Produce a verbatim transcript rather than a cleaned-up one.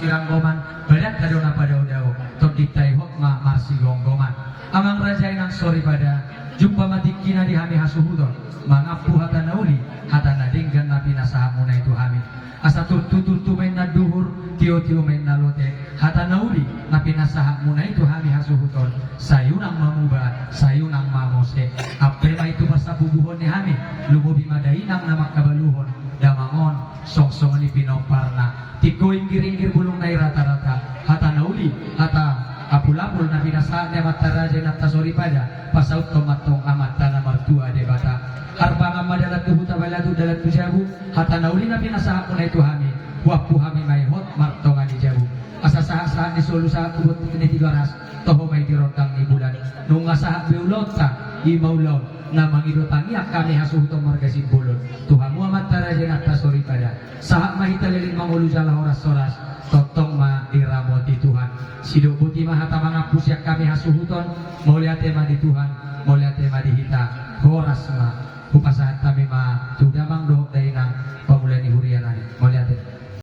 Ranggoman, badanta do na padaodao, tondinta i hot ma marsigomgoman. Amang raja, inang soripada, jumpa ma tingkina di hami hasuhuton, mangampu hata na uli, hata na denggan na pinasahatmuna i tu hami. Asa turtu-turtu ma inna duhur, tio-tio ma inna lote, hata na uli na pinasahatmuna i tu hami hasuhuton, sai unang ma muba, sai unang ma mose. Ampe ma i tu parsabubuhon ni hami, lumobi ma dainang na mangkabaluhon damang on, song songon i pinomparna. Tingko inggir-inggir bulung na i rata-rata, hata na uli, hata apul-apul na pinasahat ni amanta raja, inanta soripada, pasauthon ma antong Amanta na martua Debata. Harbangan ma dalan tu huta, balatuk dalan tu jabu, hata na uli na pinasahatmuna i tu hami, huampu hami ma i hot martonga ni jabu. Asa sahat-sahat ni solu, sahat tu bontuk ni Tigaras, toho ma i di rondang ni bulan. Nunga sahat be ulaonta, i ma ulaon na mangido tangiang hami hasuhuton marga Simbolon tu hamu amanta raja, inanta soripada. Sahat ma hita leleng mangolu jala horas-horas, tongtong ma diramoti Tuhan. Sidok boti ma hata mangampu sian hami hasuhuton. Mauliate ma di Tuhan, mauliate ma di hita. Horas ma. Hupasahat hami ma tu